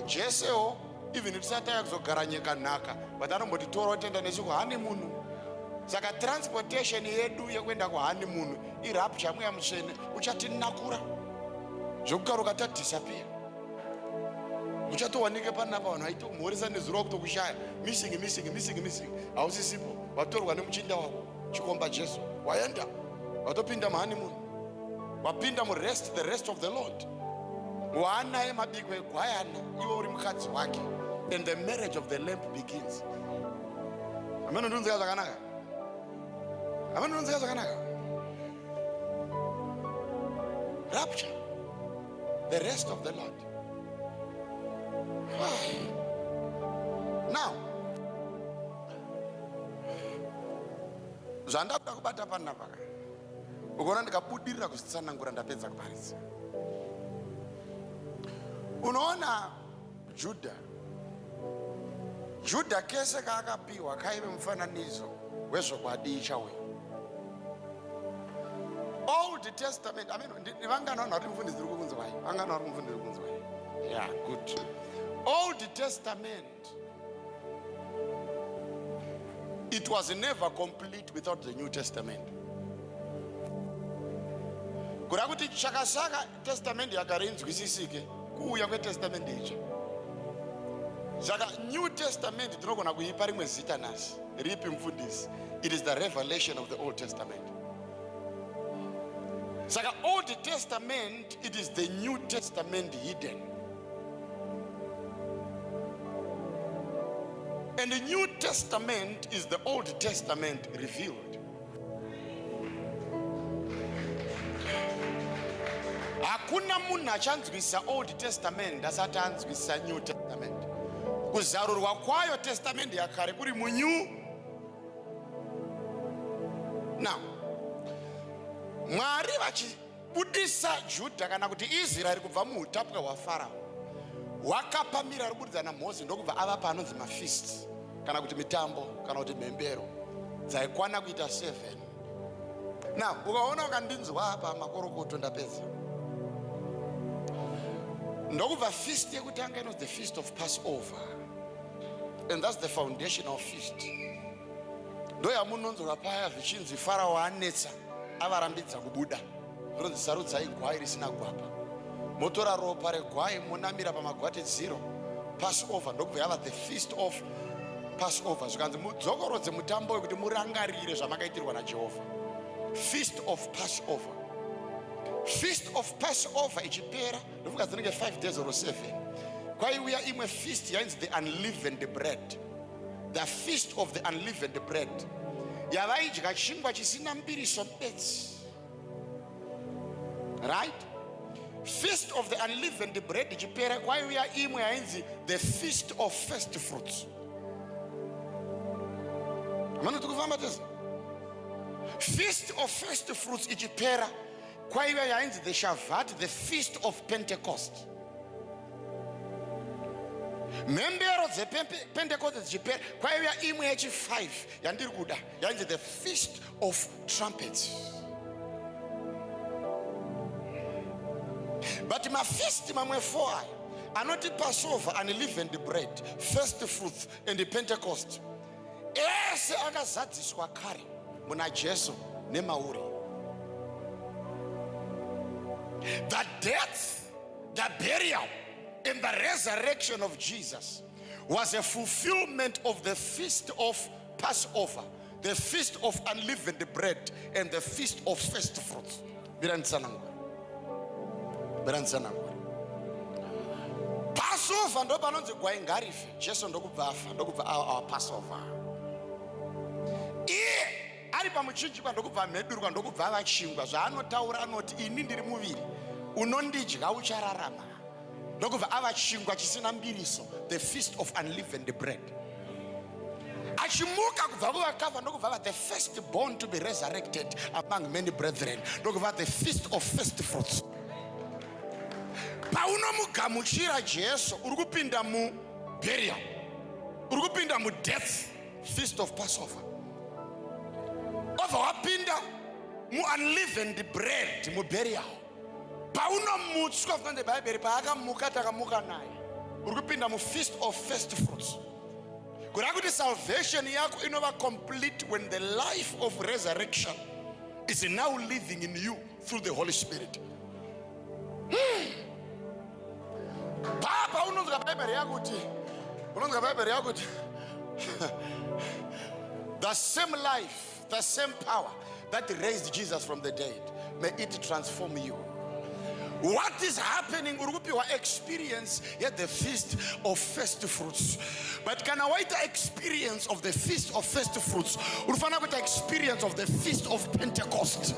Jesuwo even tisati tauya kuzogara nyika nhaka but anombotitora otoenda nesu kuhoneymoon. Saka transportation yedu yekuenda kuhoneymoon irapture mweya mutsvene uchatinakura zvekukaruka tadisappear. Uchatowanike panapa vanhu vaitokumhoresa nezuro wakutokushaya missing missing missing missing hausisipo watorwa nemuchinda wako chikomba Jesu waenda watopinda muhoneymoon wapinda murest the rest of the Lord waanaye mabiko egwayana iwe uri mukadzi wake and the marriage of the lamp begins. Ameno ndinonzika zvakanaka, ameno ndinonzika zvakanaka. Rapture, the rest of the Lord. Now zvandakuda kubata panapa ka ukaona ndikabudirira kuzvitsanangura ndapedza kuparidza. Unoona Juda, Juda kese kaakapiwa kaive mufananidzo wezvokwadi ichauya. Old Testament, I mean, vangani vanhu vari mufundisi uri kukunzwai? Vangani vari mufundisi uri kukunzwai? Yeah, good. Old Testament, it was never complete without the New Testament. Kuda kuti chakasaka Testament yakare inzwisisike kuuya kweTestament itsva. Saka New Testament tinogona kuipa rimwe zita nhasi. Ripi mfundisi? It is the revelation of the Old Testament. Saka Old Testament, it is the New Testament hidden. And the New Testament is the Old Testament revealed. Hakuna munhu achanzwisisa Old Testament asati anzwisisa New Testament. Kuzarurwa kwayo Testament yakare kuri muNew. Now, Mwari vachibudisa Judha kana kuti Israeri kubva muutapwa hwaFarao, wakapa mirayiro kuburikidza naMozisi ndokubva avapa anonzi mafeasts kana kuti mitambo kana kuti mhembero dzaikwana kuita 7. Now, ukaona ukandinzwa apa makorokoto ndapedza. Ndokubva feast yekutanga inonzi the feast of Passover. And that's the foundational feast. Ndoyamunonzwa paya zvichinzi Farao anetsa avarambidza kubuda. Zvinonzi sarudzai gwai risina gwapa. Motora ropa regwai monamira pamagwatidziro. Passover ndokubva yava the feast of Passover. Zvikanzi mudzokorodze mutambo wekuti murangarire zvamakaitirwa naJehovha. Feast of Passover. Feast of Passover ichipera ndofunga dzinenge 5 days or 7 kwaiuya imwe feast yainzi the unleavened bread, the feast of the unleavened bread, yavaidya chingwa chisina mbiriso bedzi, right? Feast of the unleavened bread ichipera kwaiuya imwe yainzi the feast of first fruits. Manoti kufamba tese. Feast of first fruits ichipera kwaiva yainzi the Shavat, the feast of Pentecost. Mhembero dzePentecost dzichipera kwaiva imwe yechi5 yandiri kuda yainzi the feast of trumpets. But mafeast mamwe 4 aya anoti Passover, unleavened bread, first fruits and Pentecost ese akazadziswa kare muna Jesu nemauri. The death, the burial and the resurrection of Jesus was a fulfillment of the feast of Passover, the feast of unleavened bread and the feast of first fruits. Mira nditsanangure. Mira nditsanangure. Passover ndo panonzi gwai ngarife. Jesu ndokubva afa, ndokubva awa our Passover. Iye ari pamuchinjikwa ndokubva amhedurwa ndokubva ava chingwa. Zvaanotaura anoti ini ndiri muviri unondidya uchararama. Ndokubva ava chingwa chisina mbiriso, the feast of unleavened bread. Achimuka kubva kuvakafa ndokubva ava the first born to be resurrected among many brethren, ndokubva the feast of first fruits. Paunomugamuchira Jesu uri kupinda muburial, uri kupinda mudeath, feast of Passover, obva wapinda muunleavened bread muburial. Paunomutswa zvinonzi Bhaibheri, paakamuka takamuka naye. Uri kupinda mufeast of first fruits, kureva kuti salvation yako inova complete when the life of resurrection is now living in you through the Holy Spirit. Papa unonzwa Bhaibheri yakuti, unonzwa Bhaibheri yakuti the same life, the same power that raised Jesus from the dead, may it transform you. What is happening? Uri kupiwa experience yethe feast of first fruits, but kana waita experience of the feast of first fruits, uri fanira kuita experience of the feast of Pentecost.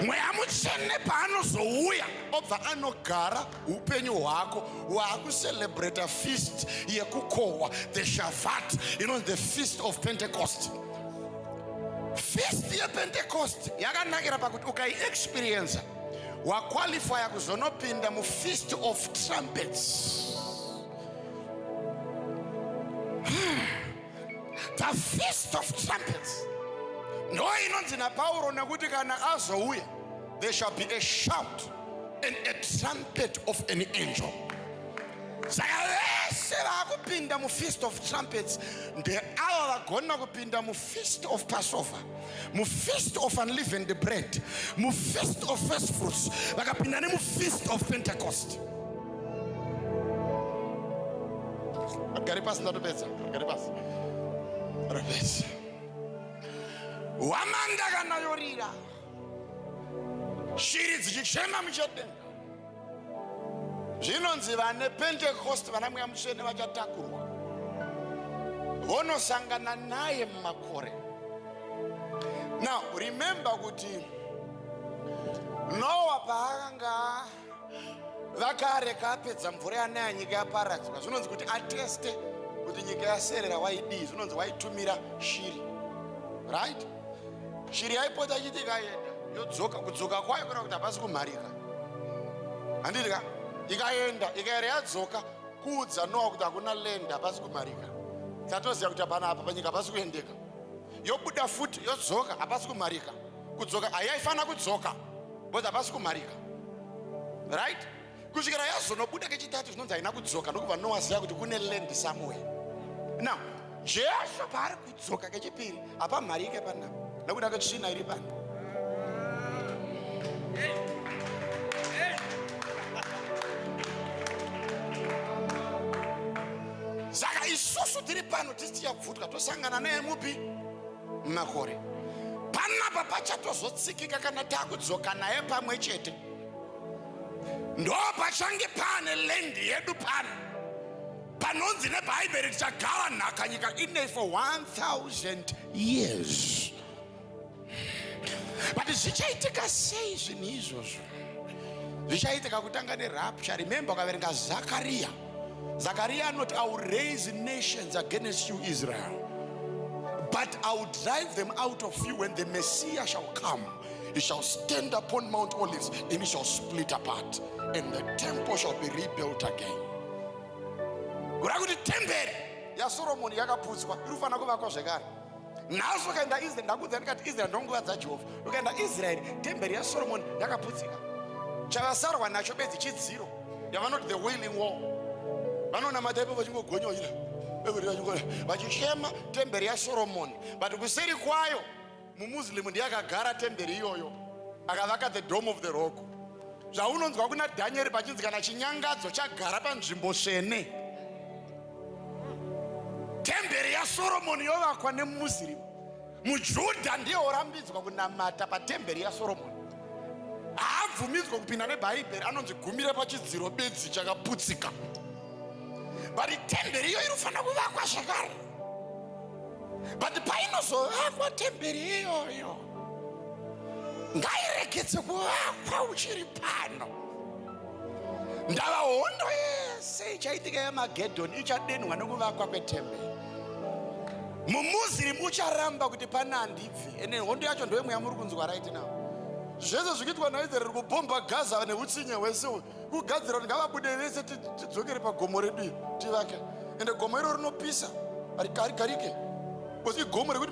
Mweya Mutsvene paanozouya, obva anogara upenyu hwako, waakucelebrata feast yekukohwa, the Shavat inonzi the feast of Pentecost. Feast yePentecost yakanakira pakuti ukaiexperiensa, waqualifya kuzonopinda mufeast of trumpets. The feast of trumpets ndo inonzi naPauro nekuti kana azouya, there shall be a shout and a trumpet of an angel. Saka vese vaakupinda mufeast of trumpets ndeava vagona kupinda mufeast of Passover, mufeast of unleavened bread, mufeast of first fruits, vakapinda nemufeast of Pentecost. Gari pasi, ndatopedza. Gari pasi, rapedza. Hwamanda kana yorira, shiri dzichichema muchadenga, zvinonzi vane Pentecost, vana Mweya Mutsvene, vachatakurwa vonosangana naye mumakore. Now remember kuti Noa paakanga vakareka apedza mvura yanaya, nyika yaparadzwa, zvinonzi kuti ateste kuti nyika yaserera, waidii? Zvinonzi waitumira shiri, right? Shiri yaipota ichiti ikaenda yodzoka. Kudzoka kwayo kuna kuti hapasi kumharika, handiti ka? Ikaenda, ikaera, yadzoka, kuudza Noa kuti hakuna land, hapasi kumharika, tatoziva kuti hapana apa panyika, hapasi kuendeka. Yobuda futi, yodzoka, hapasi kumharika. Kudzoka hayaifanira kudzoka because hapasi kumharika, right? Kusvikira yazonobuda kechitatu, zvinonzi haina kudzoka, ndokubva Noa ziva kuti kune land somewhere. Now Jesu paari kudzoka kechipiri, hapamharike panapa nekuda kwetsvina iri pano. Saka isusu tiri pano tisi tichabvutwa, tosangana naye mupi? Mumakore. Panapa pachatozotsikika kana taakudzoka naye pamwe chete. Ndo pachange pane land yedu pano panonzi neBhaibheri tichagara nhaka nyika inei for 1000 years. But zvichaitika sei zvinhu izvozvo? Zvichaitika kutanga nerapture. Remember, ukaverenga Zakariya, Zakariya anoti, "I will raise nations against you, Israel, but I will drive them out of you. When the Messiah shall come, he shall stand upon Mount Olives and he shall split apart, and the temple shall be rebuilt again." Kureva kuti temberi yaSoromoni yakaputswa, iri kufanira kuvakwa zvekare. Nhasi ukaenda Israeri, ndakudza ndikati Israeri ndonguva dzaJehovha. Ukaenda Israeri, temberi yaSoromoni yakaputsika, chavasarwa nacho bedzi chidziro, yavanoti the Wailing Wall. Vanonamata ipo vachingogonya, vachichema temberi yaSoromoni, but kuseri kwayo muMuslim ndiye akagara temberi iyoyo, akavaka the Dome of the Rock. Zvaunonzwa kuna Dhanieri pachinzi kana chinyangadzo chagara panzvimbo tsvene. Temberi yaSoromoni yovakwa nemuMuslim. MuJudha ndiye orambidzwa kunamata patemberi yaSoromoni, haabvumidzwa kupinda neBhaibheri, anonzi gumira pachidziro bedzi chakaputsika. But temberi iyo inofanira kuvakwa zvakare. But painozovakwa temberi iyoyo, ngairegedze kuvakwa uchiri pano. Ndava hondo yese ichaitika yamagedhoni ichadenhwa nekuvakwa kwetemberi. MuMuslim ucharamba kuti pana handibvi, ende hondo yacho ndoimwe yamuri kunzwa right now. Zvese zvikuitwa naIsraeri, kubhomba Gaza neutsinye hwese, kugadzira kuti ngavabude vese, tidzokere pagomo redu iri tivake. Ende gomo iro rinopisa, harigarike because igomo rekuti